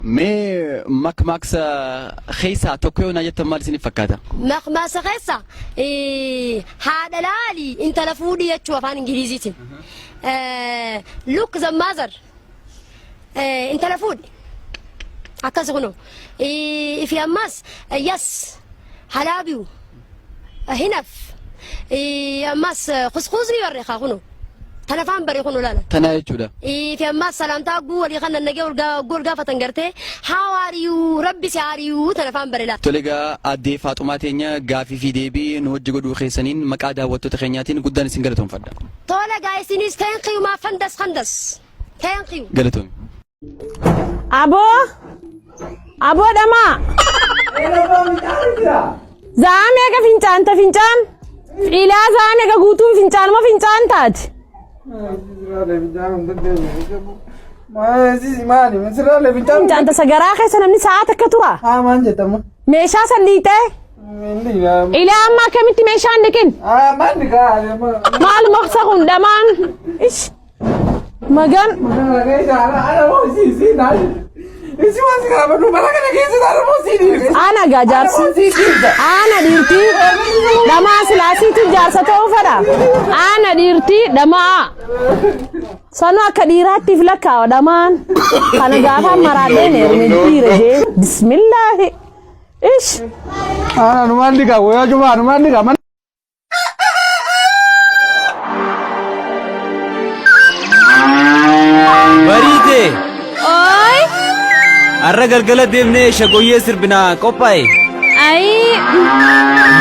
Mee makmaaksa keessaa tokko yoo naa jettan maal isiniif fakkaata? Makmaaksa keessa haadha laali intala fuudhii jechuu afaan Ingiliziitiin. Look the mother intala fuudhi. Akkas kunoo. Ifi ammas yes halaabiu hinaf ammas kuskuusni barreekaa kunoo. Tan afaan bare kun olaana. Tanaa jechuudha. Fi ammaas salaamtaa hogguu walii kan nagee hogguu wal gaafatan gartee how are you rabbi si are you tan afaan bare laata. Tole egaa aaddee Faaxumaa teenya gaafii fi deebii nu hojji godhuu keessaniin maqaa daawwattoota keenyaatiin guddaan isin galatoomfadha. Tole gaa isinis thank you maa fandas kandas thank you. Galatoomi. Aboo! Aboo dhamaa! Za'aa meeqa fincaanta fincaan? Ilaa za'aa meeqa guutuun fincaanuma fincaan taati? Fincaanta sagaraa keessa namni sa'aa takka tura. Meeshaa san dhiixee? Ilaa amma akkamitti meeshaan dhiqin? Maal maqsa kun dhamaan? Ish. Magan. Ana gaa jaarsi. Ana dhiirtii. Dhamaa silaasiitu jaarsa ta'uu fedha. Ana dhiirtii dhamaa. Sanuu akka dhiiraattiif lakkaawa dhamaan. Kana gaafa maraadheen heerume dhiira jee. Bismillaahi. Ish. Ana numaan dhiqa wayaa cufaa numaan dhiqa. Bariite! Oi! Har'a galgala deemnee shagoyyee sirbinaa qophaa'e. Ayi!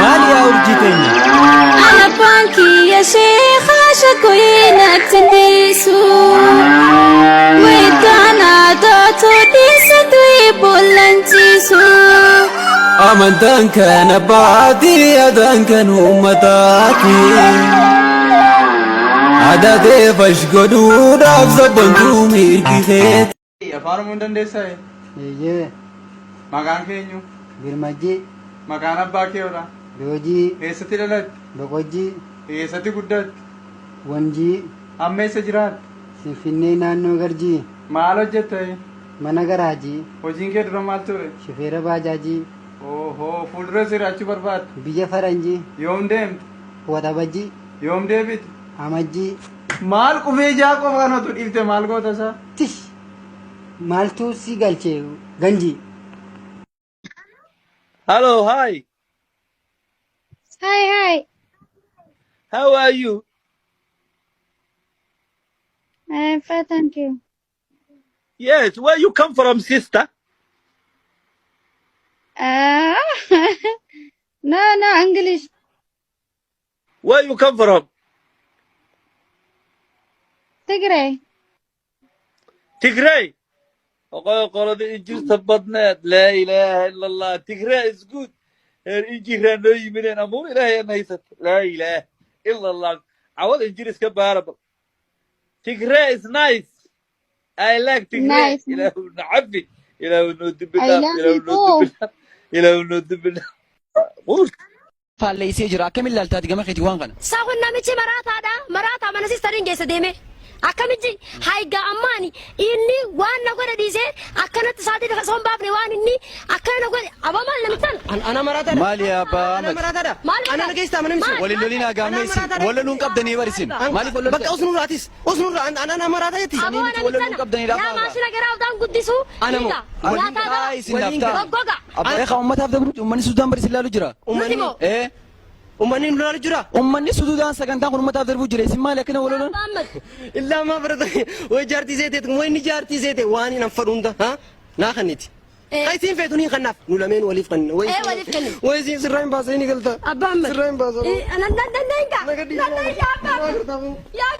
Maali yaa urjii teenya? Ana baankii sheekhaa shagoyyee natti dhiisu. Wayitaana taatu dhiisa du'e bollanchiisu. Amantaan kan abbaati, aadaan kan uummataati. Aadaa tee fash godhuudhaaf sabboontuu mirgi keeti. Afaan Oromoo hin dandeessaa? Eeyyee. Maqaan kee eenyu? Birmajjii. Maqaan abbaa kee hoodha? Doojii. Eessatti dhalatte? Boqojjii. Eessatti guddatte? Wanjii. Amma eessa jiraatta? Finfinnee naannoo Garjii. Maal hojjetta? Mana garaajii. Hojiin kee dura maal ture? Shufeera baajaajii. Oohoo, fuuldura jiraachuu barbaadda? Biyya faranjii. Yoom deemte? Waxabajjii. Yoom deebite? Amajjii. Maal qubee jaa qofa kan otuu dhiifte maal goota isaa? Tish! Maaltu si galche ganjii? Hello, hi. Hi, hi. How are you? I'm fine, thank you. Yes, where you come from, sister? No, English. Where you come from? Tigray. Tigray. Oqo qolada injirta badneed. Laa ilaaha illa Allah. Tigray is good. Reer injiraa noo yimideen amuur ilaahay aan haysat. Laa ilaaha illa Allah. Cawada injir iska baara bal. Tigray is nice. I like Tigray. Nice. Ilaahu na cafi. Ilaahu noo dembi I dhaaf. love Ilaahu you noo too. dembi dhaaf. Ilaahu noo dembi dhaaf. Quur. Faalleessee jira. Akkamiin ilaaltaati gama keetii waan kana? Sa kun namichi maraataadha. Maraataa mana sistariin geessa deeme. Akkamitti haygaa ammaani inni waan na godhe dhiisee akkanatti saatii osoo hin baafne waan inni akkana na godhe aboo maal namichaan? Ana maraataadha. Maali yaa abbaa Ana Ahmad? maraataadha. Maal Ana na geessita mana misi. Maal? Waliin lolinaa gaammee isin. Wal loluun qabdanii bar isin. Maaliif wal Bakka loltan? usnurra atis. Usnurra ana maraataa jetti. Aboo miti wal loluun namicha qabdanii yaa lafa maashina garaa udaan guddisu Ana moo? dhiiga Waliin nyaataa taa gara isin Waliin laaftaa. goggoga. Abbaa eegaa uummataaf dabru uummanni Sudaan bar isin laalu jira. Nuti moo? Ee Uummanni nu laalu jira. uummanni Sudaan sagantaan kun uummataaf darbuu jira. Isin maali akkana wal lolan? Abbaa Ahmad. Illaa maa barata way jaartii seeteet way inni jaartii seete waan hin anfadhu hunda ha naa kanniti. Eh. Kan isiin feetu ni kannaaf nu lameen waliif kanna. Way Eh, waliif kenna. Way isiin sirraa hin baasanii ni galta. Abbaa Ahmad. Sirraa hin baasanii. Eh, nan nan nan nan Naga dhiisuu. nan nan yaa abbaa Ahmad. Yaa